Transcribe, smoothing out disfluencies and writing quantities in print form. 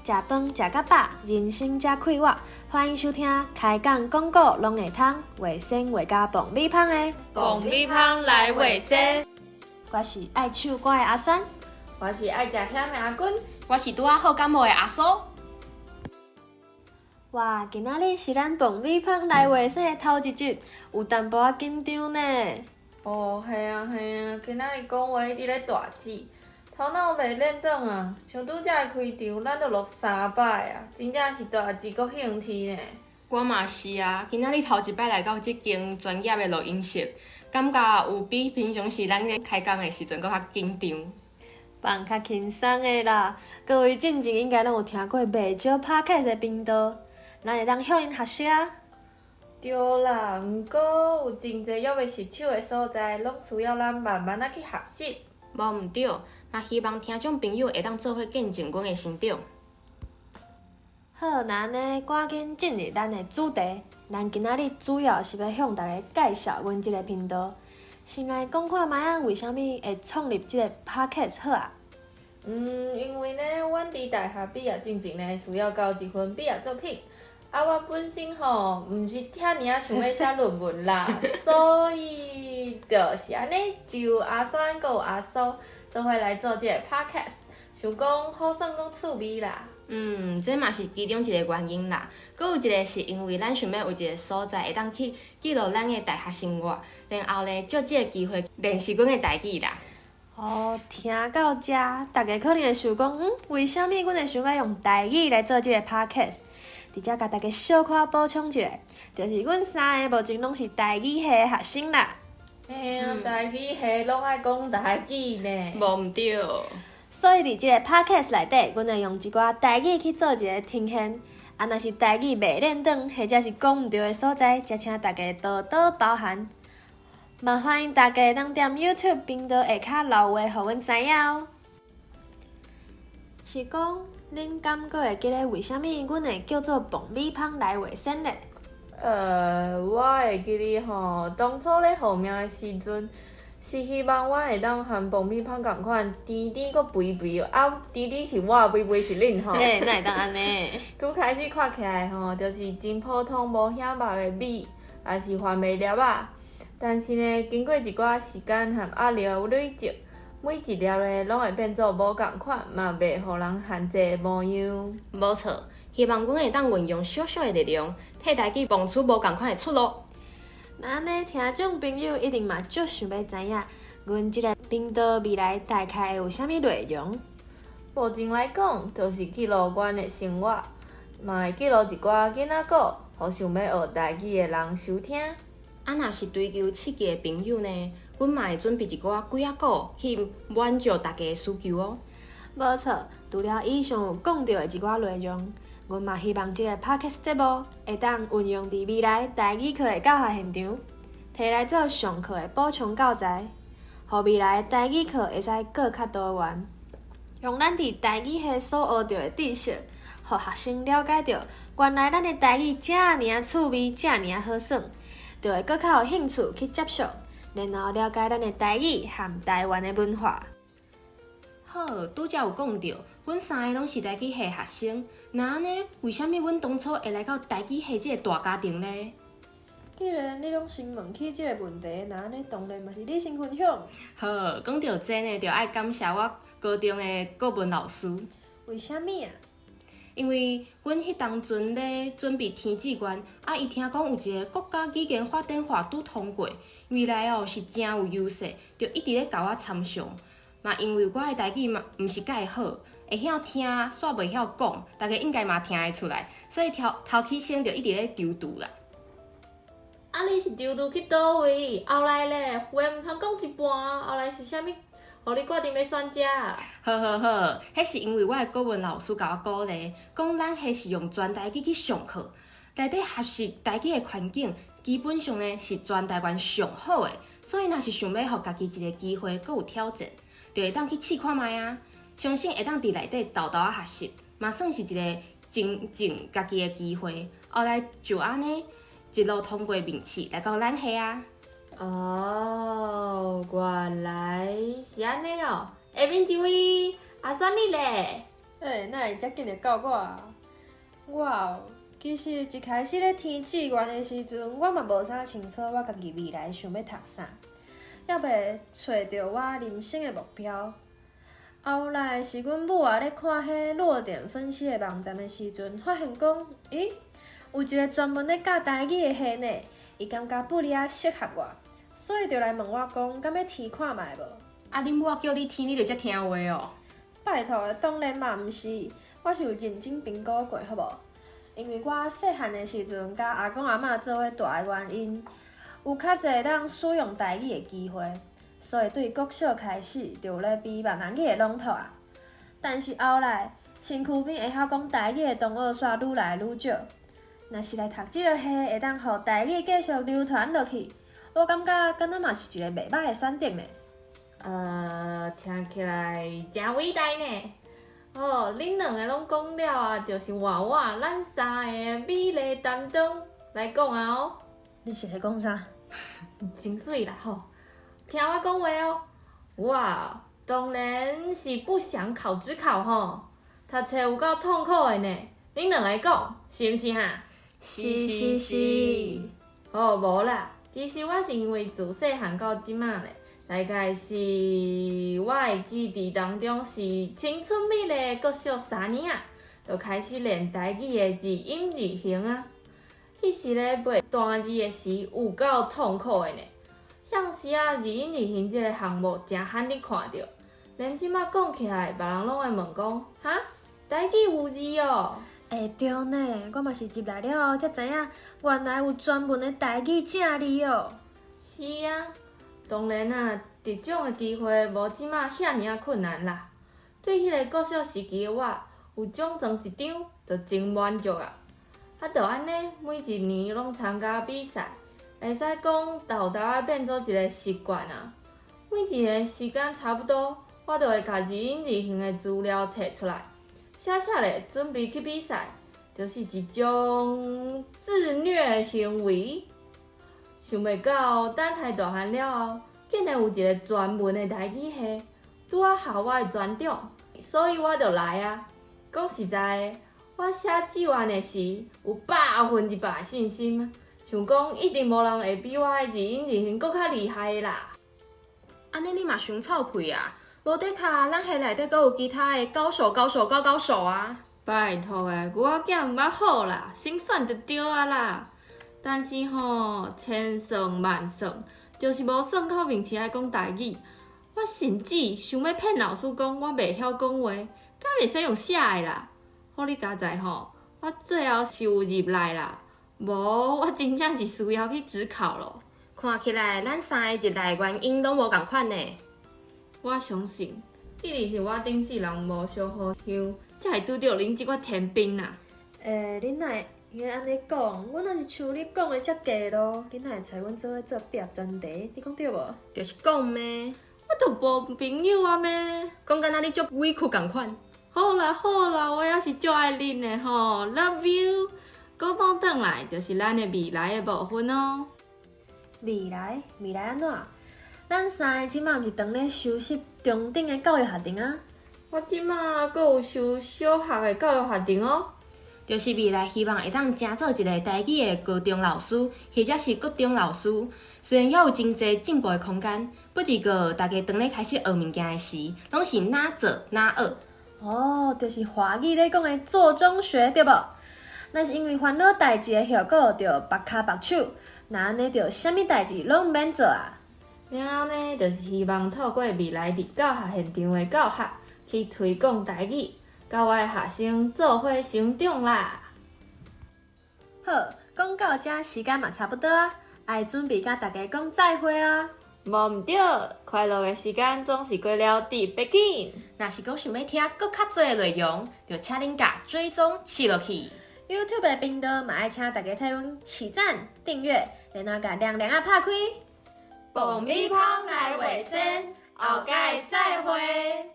食飯食甲飽，人生才快活。歡迎收聽開講講古攏會通，衛生畫家爆米芳的爆米芳來衛生。我是愛唱歌的阿酸，我是愛食薟的阿君，我是拄仔好感冒的阿蘇。哇，今仔日是咱爆米芳來衛生的頭一集，有淡薄仔緊張呢。哦，係啊係啊，今仔日講話一直咧大舌，頭腦袂練轉啊！像拄才的開場，咱就錄三擺啊，真正是大舌閣興天呢。我嘛是啊，今仔日頭一擺來到這間專業的錄音室，感覺有比平常時咱咧開講的時陣閣較緊張。放較輕鬆的啦，各位進前應該攏有聽過袂少 Podcast 的頻道，咱會當向𪜶學習啊。對啦，毋過有真濟猶未熟手的所在，攏需要咱慢慢仔去學習。無毋對，嘛希望聽眾朋友會當做伙見證阮的成長。好，那按呢趕緊進入咱的主題。咱今仔日主要是欲向大家介紹阮這个頻道。先來講看覓仔，為啥物會創立這个 Podcast 好啊？因為呢，阮佇大學畢業進前呢，需要交一份畢業作品。啊，我本身吼，毋是遐爾仔想欲寫論文啦，所以就是按呢，就阿酸閣有阿蘇做伙來做這个 podcast，想講好耍閣趣味啦。這嘛是其中一个原因啦。閣有一个是因為咱想欲有一个所在會當去記錄咱的大學生活，然後呢，藉這个機會練習阮的台語啦。哦，聽到這，大家可能會想講，為啥物阮會想欲用台語來做這个 podcast？佇遮共大家小可補充一下，就是阮三个目前攏是台語系的學生啦。嘿啊，台語系攏愛講台語呢。無毋對。所以佇這个 podcast 內底，阮會用一寡台語去做一个呈現。啊，若是台語袂輪轉，或者是講毋對的所在，才請大家多多包涵。嘛歡迎大家會當踮 YouTube 頻道下跤留話，予阮知影哦。是講，恁敢閣會記得為啥物阮會叫做爆米芳來衛生咧？我會記得吼，當初咧號名的時陣，是希望阮會當和爆米芳仝款，甜甜閣肥肥，啊，甜甜是我，肥肥是恁吼。欸，哪會當按呢？拄開始看起來吼，就是真普通無顯目的米，抑是番麥粒仔。但是呢，經過一寡時間和壓力的累積，每一粒呢，攏會變做無仝款，嘛袂予人限制的模樣。無錯，希望阮會當運用小小的力量，替台語蹦出無仝款的出路。那按呢，聽眾朋友一定嘛足想欲知影，阮這个頻道未來大概會有啥物內容？目前來講，就是記錄阮的生活，嘛會記錄一寡囡仔故，予想欲學台語的人收聽。啊，若是追求刺激的朋友呢，阮嘛會準備一寡鬼仔故去滿足大家的需求哦。無錯，除了以上有講著的一寡內容，阮嘛希望這个 Podcast 節目會當運用佇未來台語課的教學現場，提來做上課的補充教材，予未來的台語課會使閣較多元。用咱佇台語系所學著的知識，予學生了解著，原來咱的台語遮爾仔趣味，遮爾仔好耍，就會閣較有興趣去接觸，然後了解咱的台語和台灣的文化。好，拄才有講著，阮三个攏是台語系學生，那按呢，為啥物阮當初會來到台語系這个大家庭呢？既然你攏先問起這个問題，那按呢當然嘛是你先分享。好，講著這呢，就愛感謝我高中的國文老師。為啥物啊？因為阮彼當陣咧準備填志願，啊，伊聽講有一个國家語言發展法拄通過，未來哦是誠有優勢，就一直咧共我參詳。嘛，因為我的台語嘛毋是蓋好，會曉聽，煞袂曉講，大家應該嘛聽會出來，所以頭頭起先就一直咧躊躇啦。啊，你是躊躇去佗位？後來咧，話毋通講一半，後來是啥物，予你決定欲選這？好好好，彼是因為我的國文老師共我鼓勵，講咱系是用全台語去上課，內底學習台語的環境，基本上呢是全台灣上好的，所以若是想欲予家己一个機會，閣有挑戰，就會當去試看覓啊！相信會當佇內底沓沓仔學習，嘛算是一个精進家己的機會。後來就按呢，一路通過面試來到咱系啊。哦，原來是按呢哦。下面一位，阿酸你咧？欸，哪會遮緊就到我啊？我哦，其實一開始咧填志願的時陣，我嘛無啥清楚我家己未來想欲讀啥，猶未揣著我人生的目標。後來是阮母仔咧看彼落點分析的網站的時陣，發現講，咦，有一个專門咧教台語的系呢，伊感覺不哩仔適合我，所以就來問我講，敢欲填看覓無？啊，恁母仔叫你填，你就才聽話哦？拜託的，當然嘛毋是，我是有認真評估過，好無？因為我細漢的時陣，佮阿公阿嬤做伙蹛的原因，有較濟會當使用台語的機會，所以對國小開始就有咧比閩南語的朗讀啊。但是後來，身軀邊會曉講台語的同學煞愈來愈少。若是來讀這个系，會當予台語繼續流傳落去，我感覺敢若嘛是一个袂䆀的選擇呢。聽起來誠偉大呢。哦，恁兩个攏講了啊，就是換我咱三个美麗擔當來講啊哦。你是咧講啥？真媠啦吼！聽我講話哦。我當然是不想考指考吼，讀冊有夠痛苦的呢。恁兩个講是毋是哈？是是是。哦，無啦，其實我是因為自細漢到這馬咧，大概是我會記佇當中是青春美麗的國小三年仔，就開始練台語的字音字形啊。彼時咧背單字的時有夠痛苦的呢。彼時仔字音字形這个項目誠罕咧看著，連這馬講起來，別人攏會問講：哈，台語有字哦？欸，對呢，我嘛是入來了後才知影，原來有專門的台語正字哦。是啊，當然啊，得獎的機會無這馬遐爾仔困難啦。對彼个國小時期的我，有獎狀一張就真滿足啊！啊，就按呢，每一年攏參加比賽，會使講沓沓仔變做一个習慣啊。每一个時間差不多，我就會共字音字形的資料提出來，寫寫咧，準備去比賽，就是一種自虐行為。想袂到等待大漢了後，竟然有一个專門的台語系，拄仔合我的專長，所以我就來啊。講實在的，我寫志願的時有100%的信心，想講一定無人會比我的字音字形閣較厲害的啦。按呢你嘛傷臭屁啊！無的確，咱系內底閣有其他的高手、高手、高高手啊！拜託的，牛仔囝毋捌好啦，先選就對啊啦。但是吼，千算萬算，就是無算到面試愛講台語。我甚至想欲騙老師講我袂曉講話，敢會使用寫的啦。好哩佳哉吼，我最後是有入來啦，無我真正是需要去指考咯。看起來咱三个入來的原因攏無仝款呢。我相信，一定是我頂世人無相好香，才會拄著恁這款天兵啦。欸，恁哪會用按呢講？阮若是像你講的遮假囉，恁哪會揣阮做伙做畢業專題？你講對無？就是講咩？我都無朋友啊咩？講敢若你足委屈仝款。好啦好啦，我也是足愛恁的吼，Love you。講倒轉來，就是咱的未來的部分哦。未來，未來按怎？咱三個這馬毋是當咧修習中等的教育學程啊？我這馬閣有修小學的教育學程哦。就是未來希望會當成做一个台語的高中老師，或者是國中老師。雖然猶有真濟進步的空間，不過大家當咧開始學物件的時，攏是哪做哪學。哦，就是華語咧講的做中學，對無？若是因為煩惱代誌的後果，就縛跤縛手，若按呢就啥物代誌攏毋免做啊。然後呢，就是希望透過未來佇教學現場的教學，去推廣台語，佮我的學生做伙成長啦。好，講到這時間嘛差不多啊，愛準備佮大家講再會啊。無毋對，快樂的時間總是過了特別緊。若是閣想欲聽閣較濟的內容，就請恁共追蹤試落去。 YouTube 的頻道嘛愛請大家替阮起讚、訂閱，然後共亮亮仔拍開。爆米香來衛生，後擺再會。